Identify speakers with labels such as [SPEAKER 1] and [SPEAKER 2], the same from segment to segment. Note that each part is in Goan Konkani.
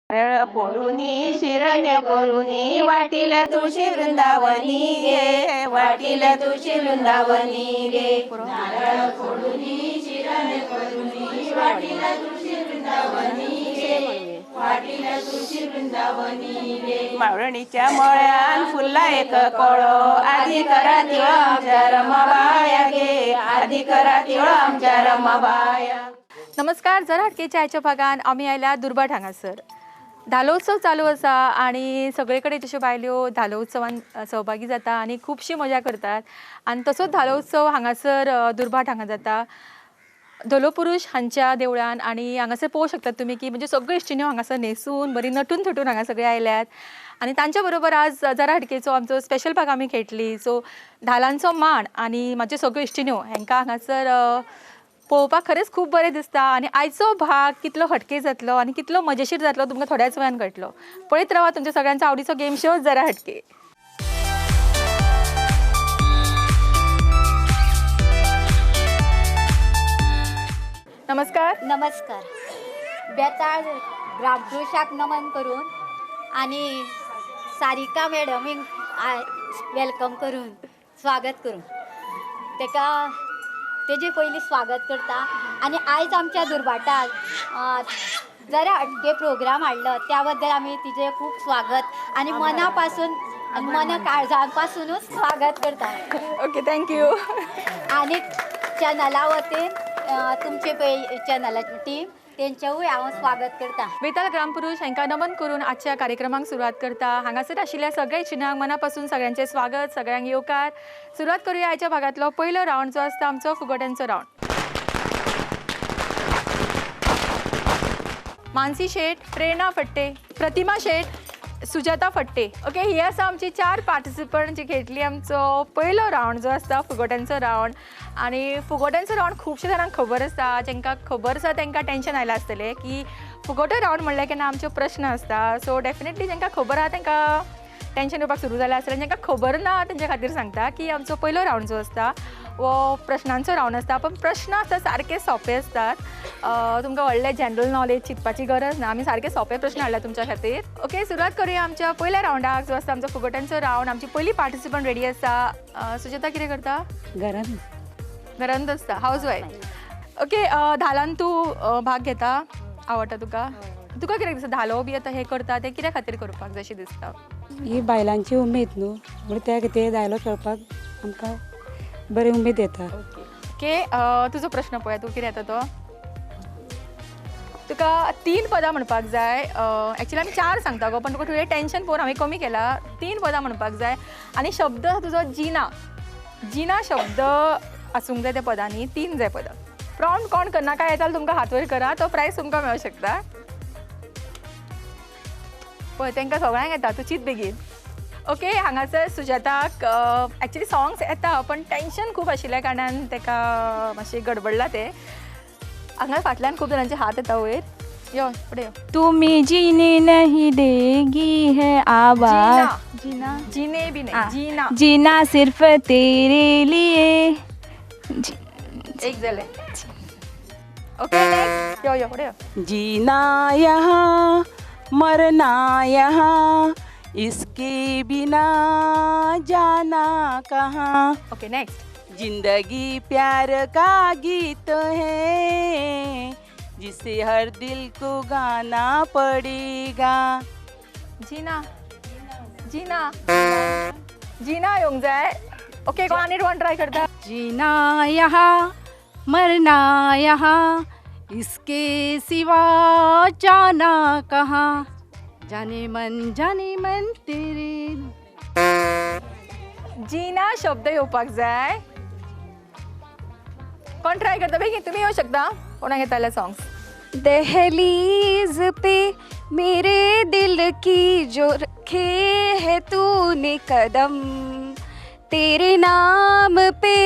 [SPEAKER 1] नारळ फोडुनी शिरण्य करुनी वाटीला तुळशी वृंदावनी गे, वाटीला तुळशी वृंदावनी गे. नारळ फोडुनी शिरण्य करुनी वाटीला तुळशी वृंदावनी गे, वाटीला तुळशी वृंदावनी गे. मावळणीच्या मळ्यान फुल्ला एक कळो, आधी करा तिळो आमच्या रमाबाया गे, आधी करा तिळो आमच्या रमाबाया.
[SPEAKER 2] नमस्कार, जरा हटकेच्या आयच्या भागान आमी आयल्या दुर्भाट हांगासर. धालोत्सव चालू आसा आनी सगळे कडेन जश्यो बायल्यो धालो उत्सवान सहभागी जाता आनी खुबशी मजा करतात. आनी तसोच धालो उत्सव हांगासर दुर्भाट हांगा जाता धोलो पुरुष हांच्या देवळान. आनी हांगासर पळोवंक शकतात तुमी की म्हणजे सगळ्यो इश्टिण्यो हांगासर न्हेसून बरी नटून थटून हांगा सगळे आयल्यात. आनी तांच्या बरोबर आज जरा हटकेचो आमचो स्पेशल भाग आमी खेळटली. सो धालांचो माण आनी म्हाज्यो सगळ्यो इश्टिण्यो हांकां हांगासर पळोवपाक खरेंच खूब बरें दिसता. आनी आयचो भाग कितलो हटके जातलो आनी कितलो मजेशीर जातलो तुमकां थोड्याच वेळान कळटलो. पळयत रावा तुमच्या सगळ्यांचो आवडीचो गेम शो जरा हटके. नमस्कार.
[SPEAKER 3] नमस्कार. बेताळ ग्रामपुरुषाक नमन करून आनी सारिका मॅडमीक welcome करून स्वागत करून तेका तेजे पयलीं स्वागत करता. आनी आयज आमच्या दुर्भाटाक जरा हटके प्रोग्राम हाडलो त्या बद्दल आमी तिजें खूब स्वागत आनी मना पासून मन काळजापासूनच स्वागत करता.
[SPEAKER 2] Okay, thank you.
[SPEAKER 3] आनी चॅनला वतीन तुमचे पळय चॅनलाची टीम तेंचेवूय हांव स्वागत करता.
[SPEAKER 2] बेताल ग्रामपुरुष हांकां नमन करून आजच्या कार्यक्रमाक सुरवात करता. हांगासर आशिल्ल्या सगळ्या इश्टिणांक मनापासून सगळ्यांचें स्वागत, सगळ्यांक येवकार. सुरवात करूया आयच्या भागांतलो पयलो रावंड जो आसता आमचो फुगोट्यांचो रावंड. मानसी शेट, प्रेरणा फट्टे, प्रतिमा शेट, सुजाता फट्टे. ओके, ही आसा आमची चार पार्टिसिपंट जी खेळटली आमचो पयलो रावंड जो आसता फुगोट्यांचो रावंड. आनी फुगोट्यांचो रावंड खुबशे जाणांक खबर आसता, जांकां खबर आसा तांकां टेंशन आयलां आसतलें की फुगोटो रावंड म्हणल्यार केन्ना आमच्यो प्रश्न आसता. सो डेफिनेटली जांकां खबर आसा तांकां टेंशन येवपाक सुरू जालें आसतलें. जांकां खबर ना तेंच्या खातीर सांगता की आमचो पयलो रावंड जो आसता वो प्रश्नांचो रावंड आसता. पण प्रश्न आसता सारके सोंपे आसतात, तुमकां व्हडलें जनरल नॉलेज चिंतपाची गरज ना. आमी सारके सोंपे प्रश्न हाडल्या तुमच्या खातीर. ओके, सुरवात करूया आमच्या पयल्या रावंडाक जो आसता आमचो फुगोट्यांचो रावंड. आमची पयली पार्टिसिपंट रेडी आसा. सुजाता कितें करता?
[SPEAKER 4] घरांत
[SPEAKER 2] घरांत आसता, हावज वायफ. ओके, धालान तूं भाग घेता, आवडटा तुका? तुका कितें दिसता धालो बी आतां हें करता तें कित्या खातीर करपाक जाय अशें दिसता?
[SPEAKER 4] ही बायलांची उमेद न्हू, म्हणून त्या खातीर धालो खेळपाक आमकां बरी उमेद येता.
[SPEAKER 2] ओके, तुजो प्रश्न पळय, तूं कितें येता तो. तुका 3 पदां म्हणपाक जाय. एक्चुअली आमी 4 सांगता गो, पण तुका तुजें टेंशन पळोवन हांवें कमी केलां. 3 पदां म्हणपाक जाय आनी शब्द तुजो जिना, जिना शब्द आसूंक जाय त्या पदांनी. 3 जाय पदां. प्रॉम्प्ट कोण करना काय येता तुमकां हात वयर करा, तो प्रायज तुमकां मेळूंक शकता. पळय तांकां सगळ्यांक येता, तूं चीत बेगीन. ओके, हांगासर सुजाताक एक्चुअली सॉंग्स येता पण टेंशन खूब आशिल्ल्या कारणान ताका मातशें गडबडलां तें. हांगा फाटल्यान खूब जाणांचे हात येता वयर. यो फुडें यो.
[SPEAKER 5] तुम्हें जीने नहीं देगी है आवाज.
[SPEAKER 2] जीना, जीने भी नहीं, जीना,
[SPEAKER 5] जीना सिर्फ तेरे लिए.
[SPEAKER 2] एक जालें. Okay, next. यो यो फुडें यो.
[SPEAKER 1] जीना यहाँ मरना यहाँ, इसके बिना जाना कहाँ.
[SPEAKER 2] Okay, next.
[SPEAKER 1] जिंदगी प्यार का गीत है, जिसे हर दिल को गाना पड़ेगा.
[SPEAKER 2] जीना, जीना, जीना येवंक जाय. ओके, कोण आनी कोण ट्राय करता?
[SPEAKER 6] जीना यहाँ मरना यहाँ, इसके सिवा जाना कहाँ. जाने मन जाने मन तेरे.
[SPEAKER 2] जीना शब्द येवपाक जाय. कोण ट्राय करता? बेगीन तुमी येवं शकता. कोणाक येताले सॉंग्स?
[SPEAKER 5] दहलीज पे मेरे दिल की जो रखे है तूने कदम, तेरे नाम पे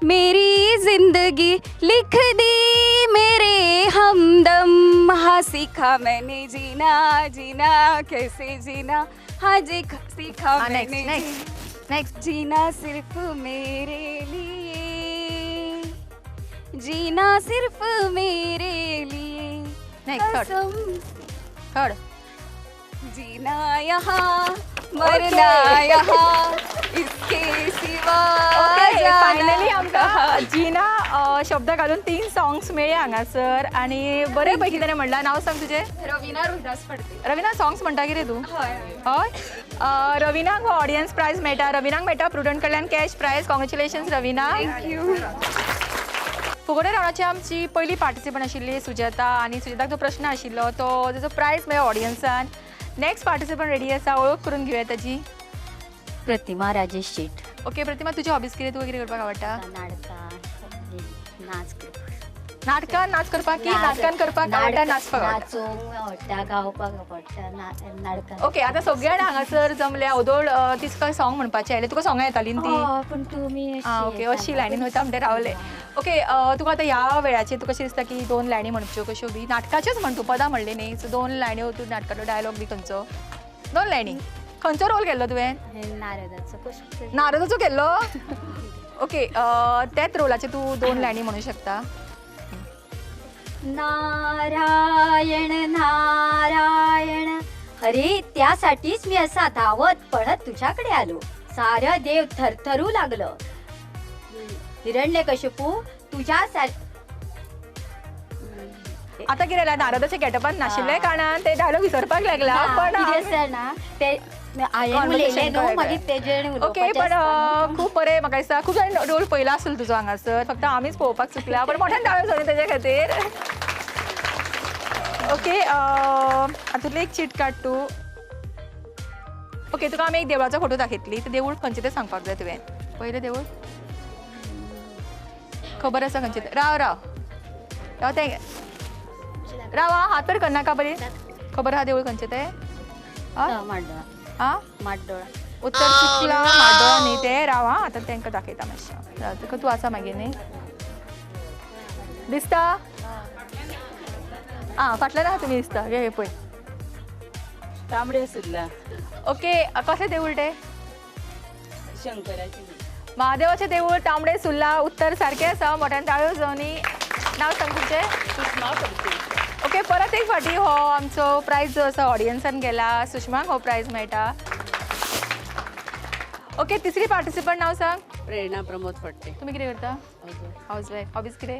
[SPEAKER 5] मेरी जिंदगी लिख दी मेरे हमदम. हाँ सीखा मैंने जीना, जीना कैसे जीना. हाँ जी सीखा मैंने.
[SPEAKER 2] Next, next.
[SPEAKER 5] जीना सिर्फ मेरे लिए, जीना सिर्फ मेरे लिए.
[SPEAKER 2] Next, third, third.
[SPEAKER 5] जीना यहाँ मरना यहाँ इसके सिवा जाना
[SPEAKER 2] फायनली आमकां जिना शब्द घालून 3 सॉंग्स मेळ्ळे हांगासर आनी बरे पैकी ताणें म्हणलां. नांव सांग तुजें.
[SPEAKER 5] रवीना रोहिदास फडते.
[SPEAKER 2] रवीना, सॉंग्स म्हणटा कितें तूं?
[SPEAKER 5] हय.
[SPEAKER 2] हय. रवीनाक हो ऑडियन्स प्रायज मेळटा. रवीनाक मेळटा प्रुडंट कडल्यान cash prize. Congratulations Ravina.
[SPEAKER 5] Thank you.
[SPEAKER 2] फुगडे रावंडाची आमची पयली पार्टिसिपंट आशिल्ली सुजाता आनी सुजाताक जो प्रश्न आशिल्लो तो ताजो प्रायज मेळ्ळो ऑडियन्सान. नेक्स्ट पार्टिसिपंट रेडी आसा, वळख करून घेवया ताजी.
[SPEAKER 3] प्रतिमा राजेश शेट.
[SPEAKER 2] ओके प्रतिमा, तुजी हॉबीज कितें? तुका कितें करपाक आवडटा?
[SPEAKER 3] नाटकां, नाच करपाक.
[SPEAKER 2] नाटकान नाच करपाक की नाटकान करपाक आवडटा? नाचपाक आवडटा?
[SPEAKER 3] नाचूंक आवडटा, गावपाक आवडटा, नाटकां.
[SPEAKER 2] ओके, आतां सगळे जाण हांगासर जमल्या. ओदोळ तिका सॉंग म्हणपाचें आयलें, तुका सॉंगां येतालीं ती?
[SPEAKER 3] पूण तुमी
[SPEAKER 2] आं ओके, अशी लायनीन वयता म्हणटे रावले. ओके, तुका आतां ह्या वेळाचेर तुका कशें दिसता की 2 लायनी म्हणच्यो कश्यो बी? नाटकाच्योच म्हण, तूं पदां म्हणली न्ही, सो 2 लायन्यो तूं नाटकाचो डायलॉग बी खंयचो? 2 लायनी. खंयचो रोल केल्लो तुवें?
[SPEAKER 3] नारदाचो. कसो?
[SPEAKER 2] नारदाचो केल्लो? ओके, त्याच रोलाचे तूं 2 लायनी म्हणू शकता.
[SPEAKER 3] नारायण नारायण हरे, त्यासाठीच मी असा धावत पळत तुझ्याकडे आलो. सारं देव थरथरू लागलं. हिरण्यकशिपू तुझ्या
[SPEAKER 2] आता कितें जालें, नारदाच्या गेटअपान नाशिल्ल्या कारणान ते डायलॉग विसरपाक लागला. पण
[SPEAKER 3] ना ते हांवें उलयलें न्हू, मागीर तेजेर.
[SPEAKER 2] ओके, पण खूब बरें म्हाका दिसता खूब जाण रोल पळयला आसतलो तुजो हांगासर, फक्त आमीच पळोवपाक चुकल्या, पण मोठ्यान टाळयो जावनी तेजे खातीर. ओके, हातूंतली एक चीट काड तूं. ओके, तुका आमी एक देवळाचो फोटो दाखयतली, तें देवूळ खंयचें तें सांगपाक जाय तुवें. पयलें देवूळ खबर आसा खंयचें तें? राव राव राव तें राव, हात वयर करनाका बरी. खबर आसा देवूळ खंयचें तें?
[SPEAKER 3] माड्डोळा. माड्डोळा.
[SPEAKER 2] उत्तर चुकला, माड्डोळा न्ही तें. राव आं, आतां तांकां दाखयता मातशें. राव, तुका तूं आसा मागीर न्ही दिसता? आं, फाटल्यान आसा तुमी दिसता. घे पळय,
[SPEAKER 4] तांबडे सुर्ला.
[SPEAKER 2] ओके, कसलें देवूळ तें?
[SPEAKER 4] शंकराचें.
[SPEAKER 2] महादेवाचें देवूळ तांबडे सुर्ला. उत्तर सारकें आसा. मोठ्यान टाळयो जावनी. नांव सांग तुमचें.
[SPEAKER 4] सुषमा फडते.
[SPEAKER 2] ओके, परत एक फावटी हो आमचो प्रायज जो आसा ऑडियन्सान गेला, सुषमाक हो प्रायज मेळटा. ओके, तिसरी पार्टिसिपंट नांव सांग.
[SPEAKER 4] प्रेरणा प्रमोद फडते.
[SPEAKER 2] तुमी कितें करता? House wife. हॉबीज कितें?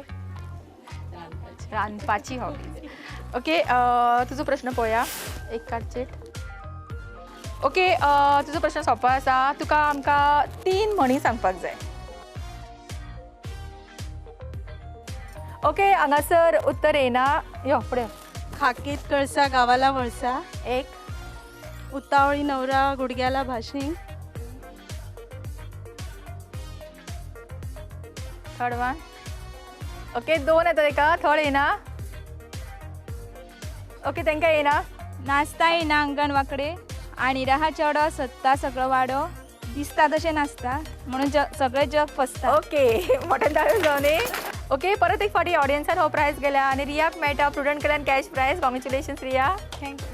[SPEAKER 2] रांदपाची हॉबीज. ओके, तुजो प्रश्न पळोवया. एक काड चीट. ओके, तुजो प्रश्न सोंपो आसा. तुका आमकां 3 म्हणी सांगपाक जाय. ओके, हांगासर उत्तर येना. यो फुडें.
[SPEAKER 6] खाकीत कळसा गावाला वळसा.
[SPEAKER 2] एक.
[SPEAKER 6] उतावळी नवरा गुडघ्याला भाषणी.
[SPEAKER 2] Third one. Okay, 2 येता तेका, थर्ड येना. ओके, तांकां येना.
[SPEAKER 5] नाचता येना अंगण वाकडे आनी राहा चेडो सत्ता सगळो वाडो, दिसता तशें नासता म्हणून सगळें जग फसता.
[SPEAKER 2] ओके, मोठ्यान टाळयो जावनी. ओके, परत एक फावटी ऑडियन्सान हो प्रायज गेला आनी रियाक मेळटा प्रुडंट कडल्यान cash prize. Congratulations Riya.
[SPEAKER 5] Thank you.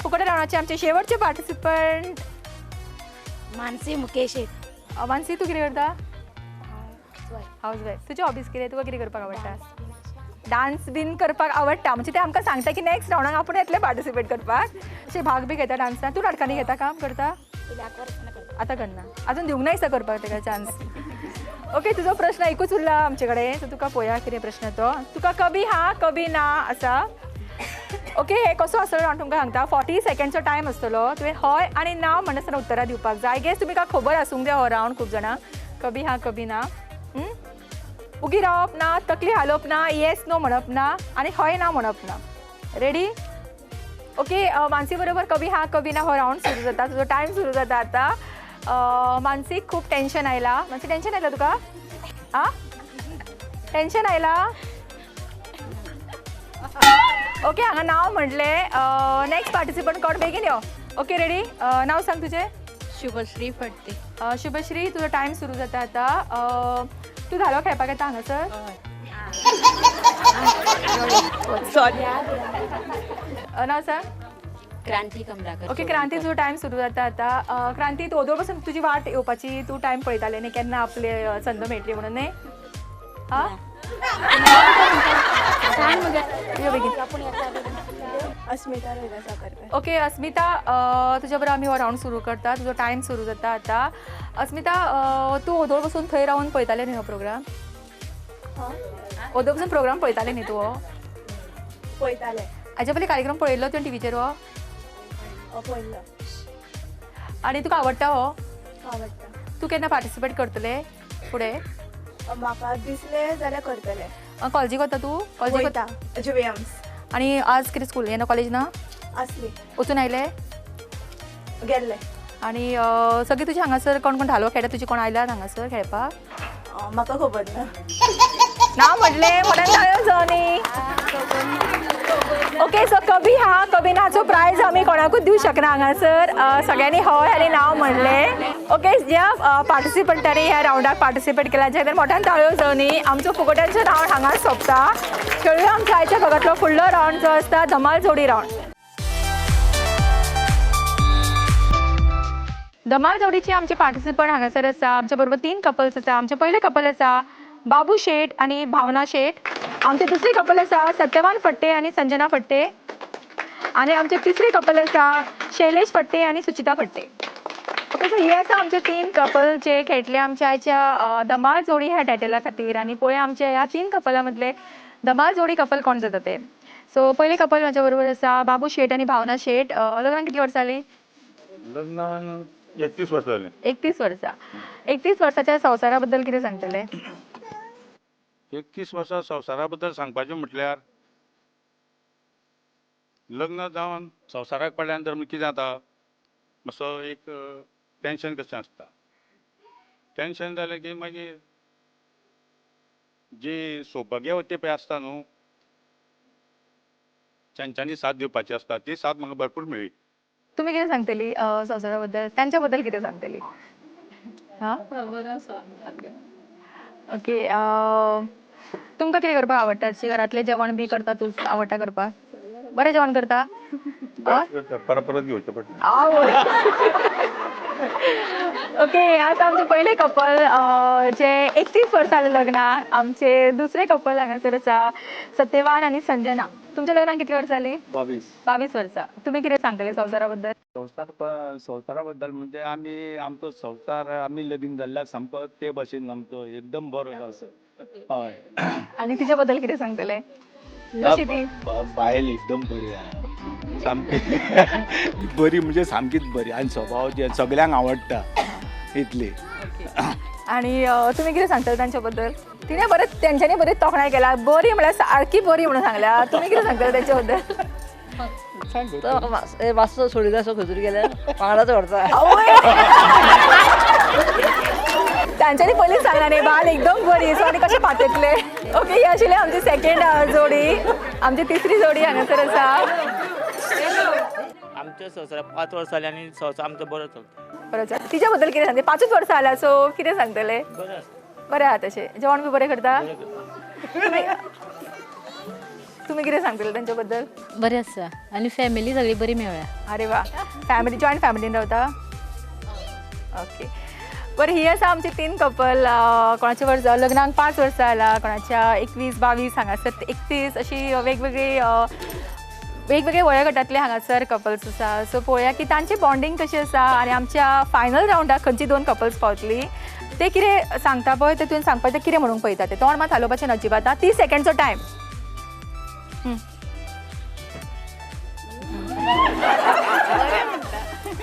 [SPEAKER 2] फुगडे रावंडाचे आमचे शेवटचे पार्टिसिपंट
[SPEAKER 1] मानसी मुकेश.
[SPEAKER 2] मानसी, तूं कितें करता? House wife. तुजी हॉबीज कितें? तुका कितें करपाक आवडटा? डान्स बीन करपाक आवडटा, म्हणजे ते आमकां सांगता की नेक्स्ट रावंडाक आपूण येतले पार्टिसिपेट करपाक. अशें भाग बी घेता डान्सान? तूं नाटकांनी घेता, काम करता? आतां करना, आजून दिवंक ना दिसता करपाक तेका चान्स. ओके, तुजो प्रश्न एकूच उरला आमचे कडेन, सो तुका पळोवया कितें प्रश्न तो. तुका कभी हा कभी ना आसा. ओके, हे कसो आसतलो हांव तुमकां सांगता. 40 सेकंडचो टायम आसतलो, तुवें हय आनी ना म्हणनासतना उत्तरां दिवपाक जाय. I guess तुमी खबर आसूंक जाय हो रावंड खूब जाणां. कभी हा कभी ना. उगी रावप ना, तकली हालोवप ना, येस नो म्हणप ना आनी हय ना म्हणप ना. रेडी? ओके, मानसी बरोबर कभी हा कभी ना हो रावंड सुरू जाता. तुजो टायम सुरू जाता आतां. मानसीक खूब टेंशन आयला. मानसी, टेंशन आयला तुका? आं, टेंशन आयला? ओके, हांगा नांव म्हटलें. नेक्स्ट पार्टिसिपंट कोण? बेगीन यो. Okay, ready? नांव सांग तुजें.
[SPEAKER 1] शुभश्री फडते.
[SPEAKER 2] शुभश्री, तुजो टायम सुरू जाता आतां. तूं धालो खेळपाक येता हांगासर?
[SPEAKER 1] सॉरी.
[SPEAKER 2] नांव सांग.
[SPEAKER 1] क्रांती कमलाकर.
[SPEAKER 2] ओके क्रांती, तुजो टायम सुरू जाता आतां. क्रांती, तूं ओदोळ पासून तुजी वाट येवपाची, तूं टायम पळयतालें न्ही केन्ना आपले संद मेळटली म्हणून न्ही? आं, यो बेगीन.
[SPEAKER 7] अस्मिता रोहिदास साखरकर.
[SPEAKER 2] ओके अस्मिता, तुज्या बरोबर आमी हो रावंड सुरू करता. तुजो टायम सुरू जाता आतां. अस्मिता, तूं ओदोळ बसून थंय रावन पळयतालें न्ही हो प्रोग्राम? ओदोळ बसून प्रोग्राम पळयतालें न्ही तूं हो?
[SPEAKER 7] पळयतालें.
[SPEAKER 2] हाजे पयलीं कार्यक्रम पळयल्लो तुवें टिवीचेर हो?
[SPEAKER 7] पळयल्लो.
[SPEAKER 2] आनी तुका आवडटा हो?
[SPEAKER 7] आवडटा.
[SPEAKER 2] तूं केन्ना पार्टिसिपेट करतलें फुडें?
[SPEAKER 7] म्हाका दिसलें जाल्यार करतलें.
[SPEAKER 2] कॉलेजीक वता तूं? कॉलेजीक
[SPEAKER 7] वता, जुवेम्स.
[SPEAKER 2] आनी आज कितें स्कूल येना, कॉलेज ना?
[SPEAKER 7] आसली.
[SPEAKER 2] वचून आयले?
[SPEAKER 7] गेल्ले.
[SPEAKER 2] आनी सगळीं तुजी हांगासर कोण कोण धालो खेळटा, तुजी कोण आयल्यात हांगासर खेळपाक?
[SPEAKER 7] म्हाका खबर ना.
[SPEAKER 2] ना म्हटलें म्हणून जायो जावनी. ओके, सो कभी हा कभी नाचो प्रायज आमी कोणाकूच दिवंक शकना हांगासर. सगळ्यांनी हय आनी नांव म्हणलें. ओके, ज्या पार्टिसिपंटांनी ह्या रावंडाक पार्टिसिपेट केला जे खातीर मोठ्यान ताळयो जावनी. आमचो फुगोट्यांचो रावंड हांगाच सोंपता. खेळुया आमच्या आयच्या भागांतलो फुडलो रावंड जो आसता धमाल जोडी रावंड. धमाल जोडीचे आमचे पार्टिसिपंट हांगासर आसा. आमच्या बरोबर 3 कपल्स आसा. आमचे पयले कपल आसा बाबू शेट आनी भावना शेट. आमचे दुसरे कपल आसा सत्यवान फट्टे आनी संजना फट्टे. आनी आमचे तिसरे कपल आसा शैलेश फट्टे आनी सुचिता फट्टे. ओके, सो हे आसा आमचे 3 कपल जे खेळटले आमच्या आयच्या धमाल जोडी ह्या टायटला खातीर. आनी पळोवया आमच्या ह्या 3 कपलां मदले धमाल जोडी कपल कोण जाता ते. सो पयले कपल म्हाज्या बरोबर आसा बाबू शेट आनी भावना शेट. लग्नाक कितलीं वर्सां जालीं?
[SPEAKER 8] लग्नाक 31 वर्सां जालीं.
[SPEAKER 2] 31 वर्सां. 31 वर्साच्या संवसारा बद्दल कितें सांगतले?
[SPEAKER 8] 31 वर्सां संवसारा बद्दल सांगपाचें म्हटल्यार लग्न जावन संवसाराक पडल्या नंतर कितें जाता, मातसो एक टेंशन कशें आसता. टेंशन जालें की मागीर जी सौभाग्यवती पळय आसता न्हू, तांच्यांनी साथ दिवपाची आसता, ती साथ म्हाका भरपूर मेळ्ळी.
[SPEAKER 2] तुमी कितें सांगतली संवसारा बद्दल, तांच्या बद्दल कितें सांगतली? हां, ओके. तुमकां कितें करपाक आवडटा? घरांतलें जेवण बी करता तूं, आवडटा करपाक? बरें जेवण करता?
[SPEAKER 8] परत परत घेवचें पडटा.
[SPEAKER 2] ओके, आतां आमचें पयलें कपल जे 31 वर्सां जालें लग्नाक. आमचे दुसरें कपल हांगासर आसा सत्यवान आनी संजना. तुमच्या लग्नाक कितलीं वर्सां जालीं?
[SPEAKER 9] 22.
[SPEAKER 2] 22 वर्सां. तुमी कितें सांगतले संवसारा बद्दल?
[SPEAKER 9] संवसारा बद्दल म्हणजे आमी आमचो संवसार आमी लगीन जाल्ल्याक सामको ते भाशेन आमचो एकदम बरो आसा. हय.
[SPEAKER 2] आनी तिच्या बद्दल कितें सांगतले? कशी ती?
[SPEAKER 9] बायल एकदम बरी आहा, सामकी बरी म्हणजे सामकीच बरी आनी स्वभावाची सगळ्यांक आवडटा इतली.
[SPEAKER 2] आनी तुमी कितें सांगतले तांच्या बद्दल? तिणें बरें, तेंच्यांनी बरी तोखणाय केला, बरी म्हळ्यार सारकी बरी म्हणून सांगल्या. तुमी कितें सांगतले तेंच्या बद्दल?
[SPEAKER 10] मातसो सोडिल्लो असो खजूर गेल्यार वांगडाच व्हरता.
[SPEAKER 2] तांच्यांनी पयलींच सांगला न्ही बायल एकदम बरी, सो आनी कशें पातयतले. ओके, ही आशिल्ली आमची सेकेंड जोडी. आमची तिसरी जोडी हांगासर आसा.
[SPEAKER 11] आमच्या संवसाराक 5 वर्सां जालीं आनी संवसार आमचो बरो चलता.
[SPEAKER 2] बरो चलता. तिच्या बद्दल कितें सांगता? 5 वर्सां जाल्यार, सो कितें सांगतले?
[SPEAKER 11] बरें आसा.
[SPEAKER 2] बरें आहा तशें. जेवण बी बरें करता? तुमी कितें सांगतले तांच्या बद्दल?
[SPEAKER 3] बरें आसा आनी फॅमिली सगळी बरी मेळ्ळ्या.
[SPEAKER 2] अरे वा, फॅमिली जॉयंट फॅमिलीन रावता? ओके, बरें. ही आसा आमची 3 कपल. कोणाच्या वर्स लग्नाक 5 वर्सां जालां, कोणाच्या 21, 22, हांगासर 31, अशी वेगवेगळी वेगवेगळे वयोगटांतले हांगासर कपल्स आसा. सो पळोवया की तांची बॉन्डिंग कशी आसा आनी आमच्या फायनल रावंडाक खंयची 2 कपल्स पावतली ते कितें सांगता पळय ते तुवें सांगपाचें कितें म्हणूंक पळयता ते तोंड मात हालोवपाचें ना अजिबात. 30 सेकंडचो टायम.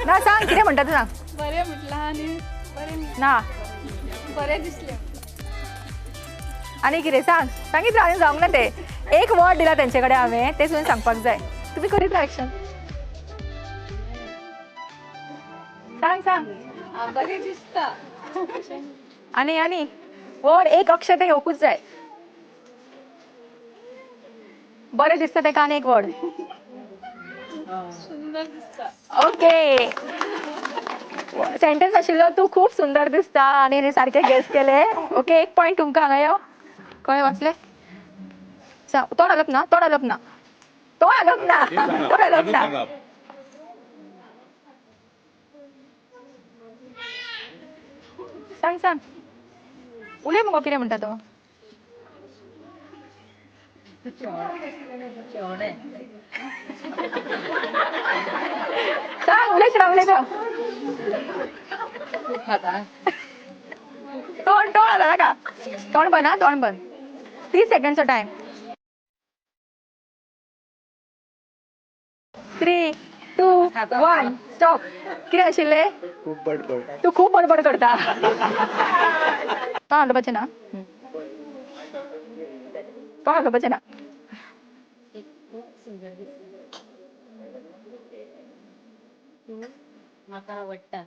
[SPEAKER 2] ना सांग कितें म्हणटा तें सांग.
[SPEAKER 5] बरें म्हटलां आनी बरें
[SPEAKER 2] ना
[SPEAKER 5] बरें दिसलें
[SPEAKER 2] आनी कितें सांग. सांगितलें आनी जावंक ना तें. एक वर्ड दिला तेंचे कडेन हांवें, तें तुवें सांगपाक जाय. तुमी करीत राव एक्शन. सांग सांग.
[SPEAKER 5] बरें दिसता
[SPEAKER 2] आनी आनी वर्ड एक अक्षर तें येवकूच जाय. बरें दिसता तेका आनी एक वर्ड.
[SPEAKER 5] सुंदर दिसता.
[SPEAKER 2] ओके, सेंटेन्स आशिल्लो तूं खूब सुंदर दिसता आनी सारकें गेस केलें. ओके, एक पॉयंट तुमकां हांगा यो. कळ्ळें वाचलें? तोंड हालप ना, तोंड हालप ना, तोंड हालप ना, तोंड हालप ना. सांग सांग, उलय मुगो कितें म्हणटा तो. अशें रावलें का? तोंड तोंड आसा नाका, तोंड बंद, आं, तोंड बंद. 30 सेकंडचो टायम. 3 2 1 स्टॉप. कितें आशिल्लें?
[SPEAKER 9] खूब बडबड.
[SPEAKER 2] तूं खूब बडबड करता. तोंड हालोवपाचें ना, तोंड हालोवपाचें ना.
[SPEAKER 3] म्हाका आवडटा.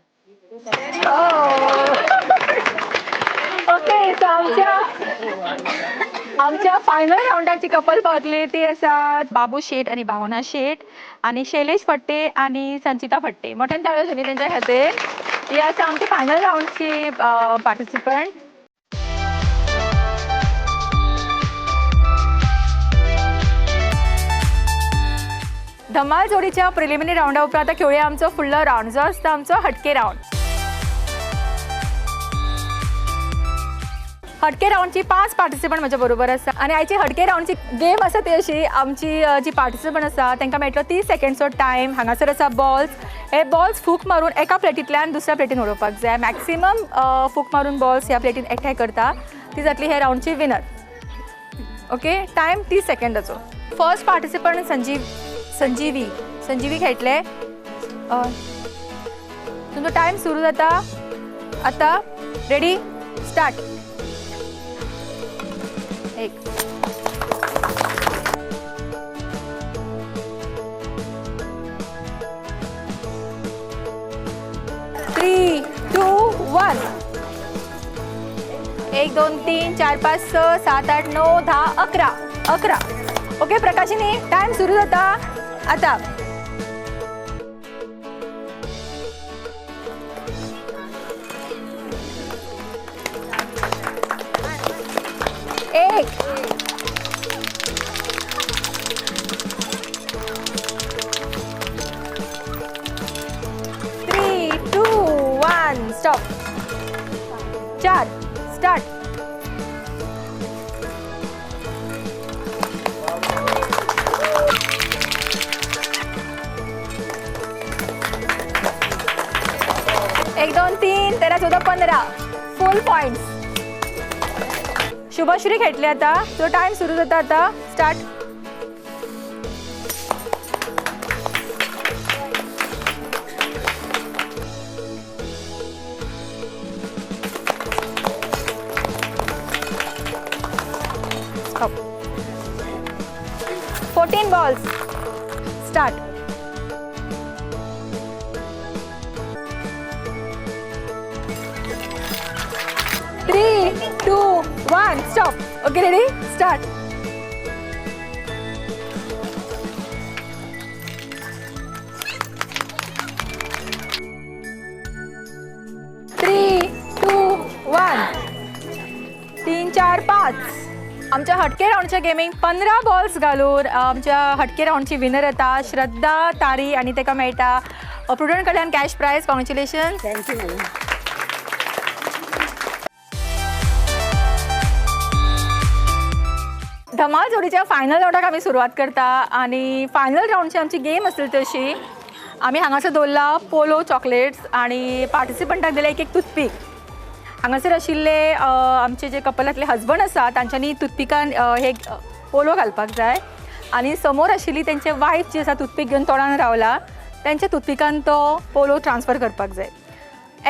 [SPEAKER 2] ओके, सो आमच्या आमच्या फायनल रावंडाची कपल पावतली ती आसा बाबू शेट आनी भावना शेट आनी शैलेश फट्टे आनी संचिता फट्टे. मोठ्यान ताळयो जाली तेंच्या खातीर. ही आसा आमची फायनल रावंडची पार्टिसिपंट. धमाल जोडीच्या प्रिलिमिनरी रावंडा उपरांत आतां खेळुया आमचो फुडलो रावंड जो आसता आमचो हटके रावंड. हटके रावंडची 5 पार्टिसिपंट म्हज्या बरोबर आसा आनी आयची हटके रावंडची गेम आसा ती अशी, आमची जी पार्टिसिपंट आसा तांकां मेळटलो 30 सेकंड्सचो टायम. हांगासर आसा बॉल्स, हे बॉल्स फूक मारून एका प्लेटींतल्यान दुसऱ्या प्लेटीन उडोवपाक जाय. मॅक्सिमम फूक मारून बॉल्स ह्या प्लेटीन एकठांय करता ती जातली हे रावंडची विनर. ओके, टायम 30 सेकंडाचो. फर्स्ट पार्टिसिपंट संजीवी, संजीवी खेळटले. तुमचो टायम सुरू जाता आतां. Ready, start. 1 3 2 1. 1 2 3 4 5 6 7 8 9 10 11 11. ओके प्रकाशिनी, टायम सुरू जाता आतां. 1 3 2 1 स्टॉप. 4 स्टार्ट. 1 2 3 13 14 15 फुल पॉइंट्स. शुभश्री खेळटली आतां. तो टायम सुरू जाता आतां. Start. Stop. 14 balls. Start. 3 2 1 stop. Okay, ready, start. 3 2 1 3 4 5. आमच्या हटके रावंडच्या गेमींग 15 बॉल्स घालून आमच्या हटके रावंडची विनर येता श्रद्धा तारी आनी ताका मेळटा प्रुडंट कडल्यान cash prize. Congratulation.
[SPEAKER 4] Thank you madam.
[SPEAKER 2] धमाल जोडीच्या फायनल रावंडाक आमी सुरवात करता आनी फायनल रावंडची आमची गेम आसली तशी आमी हांगासर दवरला पोलो चॉकलेट्स आनी पार्टिसिपंटाक दिले एक एक टूथपीक. हांगासर आशिल्ले आमचे जे कपलांतले हजबंड आसा तांच्यांनी टूथपिकान हे पोलो घालपाक जाय आनी समोर आशिल्ली तेंचे वायफ जी आसा टूथपीक घेवन तोंडान रावला तेंच्या टूथपिकान तो पोलो ट्रान्सफर करपाक जाय.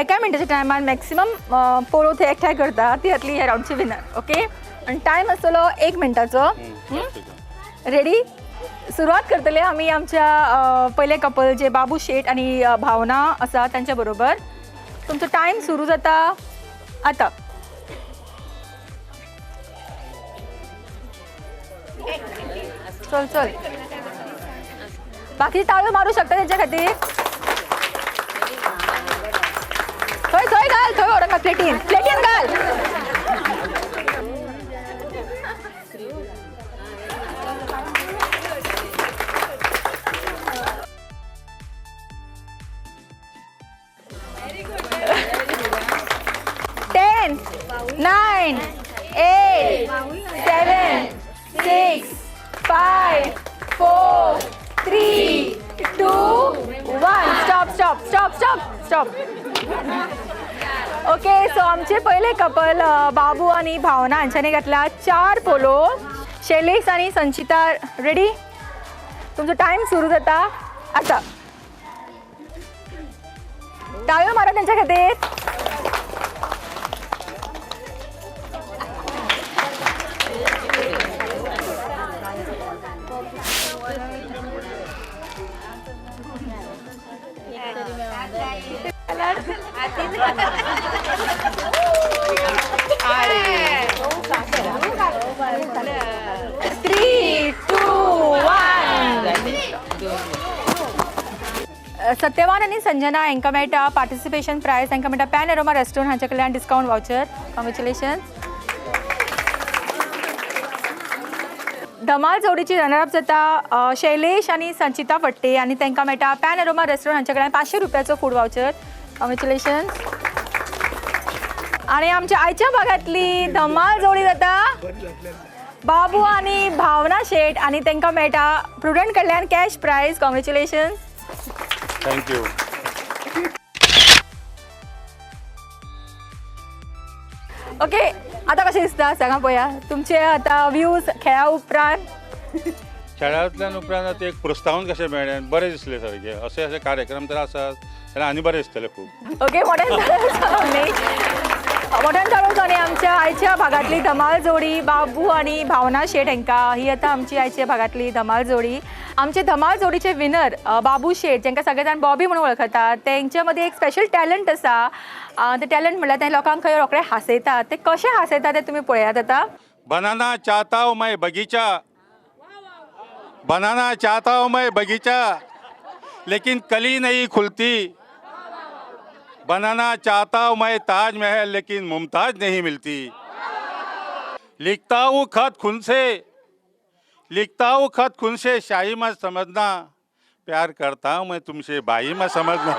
[SPEAKER 2] एका मिनटाच्या टायमान मॅक्सिमम पोलो ते एकठांय करता ती जातली ह्या रावंडची विनर. ओके, आनी टायम आसतलो 1 मिनटाचो. रेडी, सुरवात करतले आमी आमच्या पयले कपल जे बाबू शेट आनी भावना आसा तांच्या बरोबर. तुमचो टायम सुरू जाता आतां. चल चल, बाकी ताळयो मारू शकता तेंच्या खातीर. थंय थंय घाल, थंय व्हरोंक प्लेटीन, प्लेटीन घाल. 10 9 8 7 6 5 4 3 2 1 stop stop stop stop stop. Okay, so आमचे पयले कपल बाबू आनी भावना हांच्यांनी घातला 4 पोलो. शैलेश आनी संचिता रेडी? तुमचो टायम सुरू जाता आतां. टाळयो मारा तेंच्या खातीर. 3 2 1. सत्यवान आनी संजना हांकां मेळटा पार्टिसिपेशन प्रायज. हांकां मेळटा पॅन एरोमा रेस्टॉरंट हांच्या कडल्यान डिस्कावंट वावचर. कॉंग्रेच्युलेशन्स. धमाल जोडीची रनर अप जाता शैलेश आनी संचिता फट्टे आनी तांकां मेळटा पॅन एरोमा रेस्टॉरंट हांच्या कडल्यान 500 रुपयाचो फूड वावचर. कॉंग्रेच्युलेशन्स. आनी आमच्या आयच्या भागांतली धमाल जोडी जाता बाबू आनी भावना शेट आनी तांकां मेळटा प्रुडंट कडल्यान cash prize. Congratulations.
[SPEAKER 8] Thank you.
[SPEAKER 2] Okay, आतां कशें दिसता सांगा पळया तुमचे आतां व्यूज खेळा उपरांत?
[SPEAKER 8] खेळांतल्यान उपरांत आतां एक प्रोत्साहन कशें मेळ्ळें, बरें दिसलें सारकें. अशे अशे कार्यक्रम तर आसात जाल्यार आनी बरें दिसतलें खूब.
[SPEAKER 2] ओके, मोठ्यान मोठ्यान ताळयो जावनी आमच्या आयच्या भागांतली धमाल जोडी बाबू आनी भावना शेट हांकां. ही आतां आमची आयच्या भागांतली धमाल जोडी. आमचे धमाल जोडीचे विनर बाबू शेट, जांकां सगळे जाण बॉबी म्हणून वळखतात, तेंच्या मदीं एक स्पेशल टॅलंट आसा. ते टॅलंट म्हणल्यार ते लोकांक खंय रोखडे हांसयतात. ते कशें हांसयतात ते तुमी पळयात आतां.
[SPEAKER 8] बनाना चाहता हूं मैं बगीचा, बनाना चाहता हूं मैं बगीचा, लेकिन कली नहीं खुलती. बनाना चाहता हूँ मैं ताजमहल, लेकिन मुमताज नहीं मिलती. लिखता हूँ खत खून से, लिखता हूँ खत खून से, शाही मत समझना, प्यार करता हूँ मैं तुमसे, भाई मत समझना.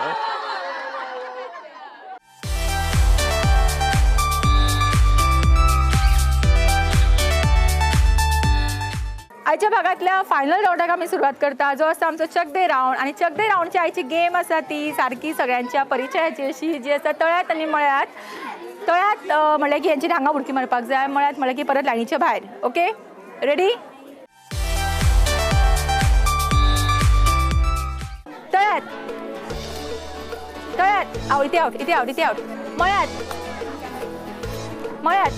[SPEAKER 2] आयच्या भागांतल्या फायनल रावंडाक आमी सुरवात करता, जो आसा आमचो चक दे रावंड. आनी चक दे रावंडची आयची गेम आसा ती सारकी सगळ्यांच्या परिचयाची अशी जी आसा तळ्यात आनी मळ्यात. तळ्यात म्हणल्यार की हेंची हांगा उडकी मारपाक जाय, मळ्यात म्हणल्यार की परत लायनीच्या भायर. Okay, ready? तळ्यात तळ्यात आउट, इथे आउट, इथे आउट, इथे आउट. मळ्यात मळ्यात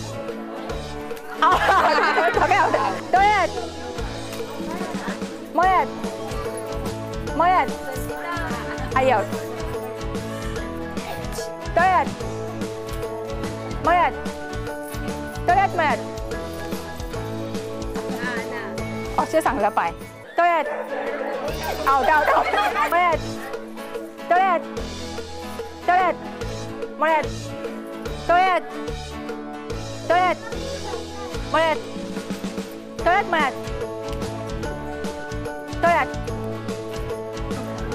[SPEAKER 2] सगळे आउट. तळ्यात मळ्यात मळ्यात आई आउट. तळ्यात मळ्यात तळ्यात मळ्यात अशें सांगलां पांय. तळ्यात आउट आउट आउट. मळ्यात तळ्यात तळ्यात मळ्यात तळ्यात तळ्यात मळ्यात तळ्यात मळ्यात तळ्यात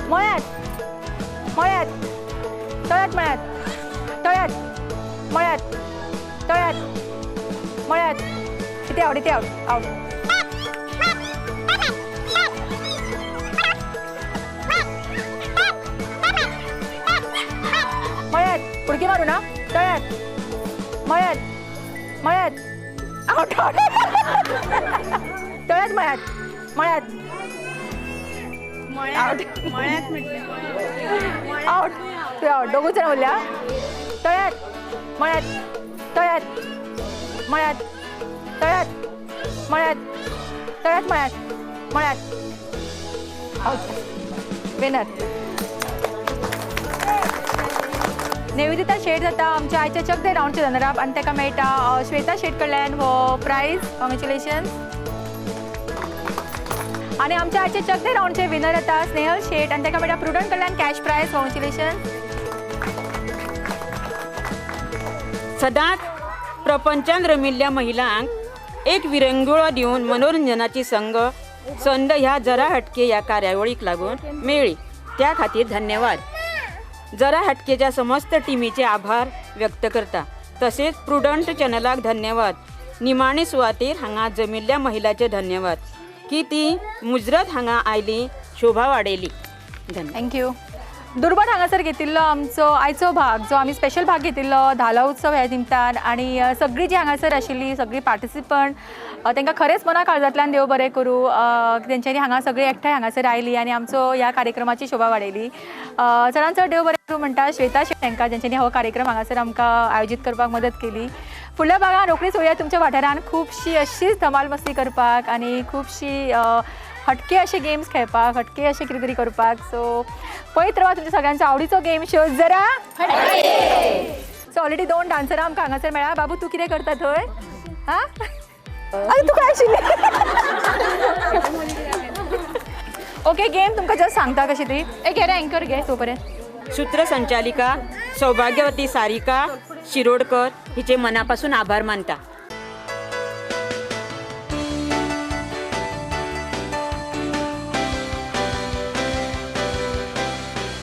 [SPEAKER 2] मळ्यात मळ्यात तळ्यात मळ्यात इथे आउट, इथे आउट आउट. मळ्यात इथे आउट, इथे आउट आउट. मळ्यात उडकी मारू ना. तळ्यात मळ्यात मळ्यात आउट आउट. तळ्यात मळ्यात मळ्यात आउट आउट. तूं आउट. दोगूच जाण उरल्या. तळ्यात मळ्यात तळ्यात मळ्यात तळ्यात मळ्यात तळ्यात मळ्यात मळ्यात आउट. विनर निवेदिता शेट जाता आमच्या आयच्या चक दे रावंडचे रनर अप आनी ताका मेळटा श्वेता शेट कडल्यान हो प्रायज. कॉंग्रेच्युलेशन्स. आनी आमच्या आयच्या चक दे रावंडचे विनर जाता स्नेहल शेट आनी ताका मेळटा प्रुडंट कडल्यान कॅश प्रायज. कॉंग्रेच्युलेशन्स.
[SPEAKER 12] सदांच प्रपंचान रमिल्ल्या महिलांक एक विरंगुळो दिवन मनोरंजनाची संद ह्या जरा हटके ह्या कार्यावळीक लागून मेळ्ळी, त्या खातीर धन्यवाद. जरा हटकेच्या समस्त टिमीचे आभार व्यक्त करता, तसेच प्रुडंट चॅनलाक धन्यवाद. निमाणे सुवातेर हांगा जमिल्ल्या महिलाचे धन्यवाद की ती मुजरत हांगा आयली, शोभा वाडयली. धन्यवाद.
[SPEAKER 2] Thank you. दुर्बट हांगासर घेतिल्लो आमचो आयचो भाग जो आमी स्पेशल भाग घेतिल्लो धालो उत्सव ह्या निमतान आनी सगळीं जी हांगासर आशिल्ली सगळीं पार्टिसिपंट तांकां खरेंच मना काळजांतल्यान देव बरें करूं. तेंच्यांनी हांगा सगळीं एकठांय हांगासर आयली आनी आमचो ह्या कार्यक्रमाची शोभा वाडयली. चडान चड देव बरें करूं म्हणटा श्वेता शेट हांकां जेंच्यांनी हो कार्यक्रम हांगासर आमकां आयोजीत करपाक मदत केली. फुडल्या भागान रोखडीच वया तुमच्या वाठारान खुबशी अशीच धमाल मस्ती करपाक आनी खुबशी हटके अशे गेम्स खेळपाक, हटके अशे कितें तरी करपाक. सो पळयत रावा तुमच्या सगळ्यांचो आवडीचो गेम शो जरा हटके. सो ऑलरेडी 2 डान्सरां आमकां हांगासर मेळ्ळा. बाबू तूं कितें करता थंय? हां आनी तूं काय आशिल्ली? ओके गेम तुमकां जस्ट सांगता कशी ती. एक घे रे एंकर घे तो पर्यंत.
[SPEAKER 12] सूत्रसंचालिका सौभाग्यवती सारिका शिरोडकर हिचे मनापासून आभार मानता.